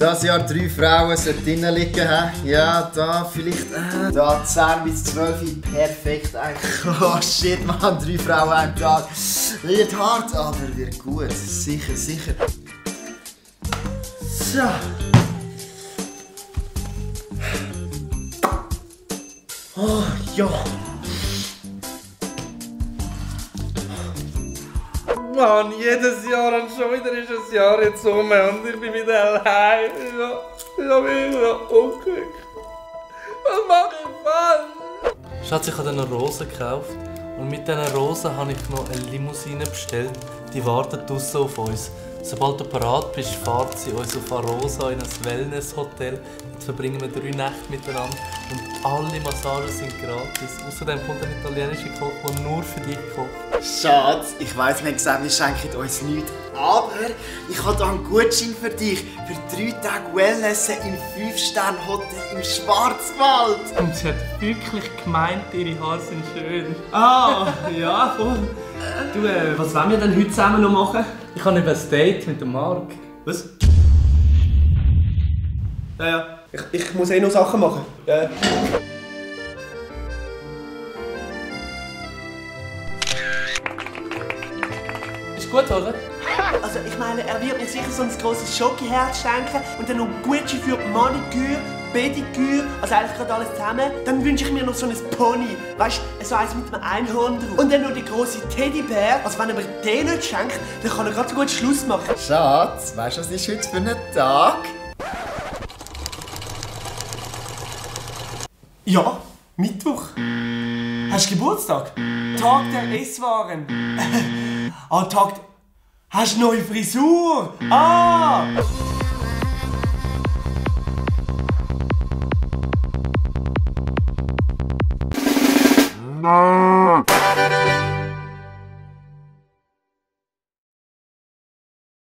Das Jahr 3 Frauen sollten drinnen liegen. Ja, da vielleicht. Da 10 bis 12. Perfekt eigentlich. Oh shit, man, 3 Frauen am Tag. Wird hart, aber wird gut. Sicher, sicher. So. Oh ja. Mann, jedes Jahr und schon wieder ist ein Jahr jetzt um und ich bin wieder allein. Ich bin wieder unglücklich. Was mache ich falsch? Schatz, ich habe noch Rosen gekauft und mit diesen Rosen habe ich noch eine Limousine bestellt. Die wartet draussen auf uns. Sobald du parat bist, fahrt sie uns auf Arosa in ein Wellness-Hotel. Jetzt verbringen wir 3 Nächte miteinander und alle Massagen sind gratis. Außerdem kommt ein italienischer Koch, der nur für dich kocht. Schatz, ich weiss, wir haben gesagt, wir schenken uns nichts. Aber ich habe hier einen Gutschein für dich. Für 3 Tage Wellness im 5-Sterne-Hotel im Schwarzwald. Und sie hat wirklich gemeint, ihre Haare sind schön. Ah, ja, voll. Du, was wollen wir denn heute zusammen noch machen? Ich habe eben ein Date mit dem Marc. Was? Ja. Ich muss noch Sachen machen. Ja. Ist gut, oder? Also ich meine, er wird mir sicher so ein grosses Schokoherz schenken und dann noch Gucci für Maniküre, Pediküre, also eigentlich gerade alles zusammen. Dann wünsche ich mir noch so ein Pony, weißt du, so eins mit einem Einhorn drauf. Und dann noch die grosse Teddybär. Also wenn er mir den nicht schenkt, dann kann er gerade so gut Schluss machen. Schatz, weißt du, was ist heute für ein Tag? Ja, Mittwoch. Hast du Geburtstag? Tag der Esswaren. Tag... Hast du neue Frisur? Ah!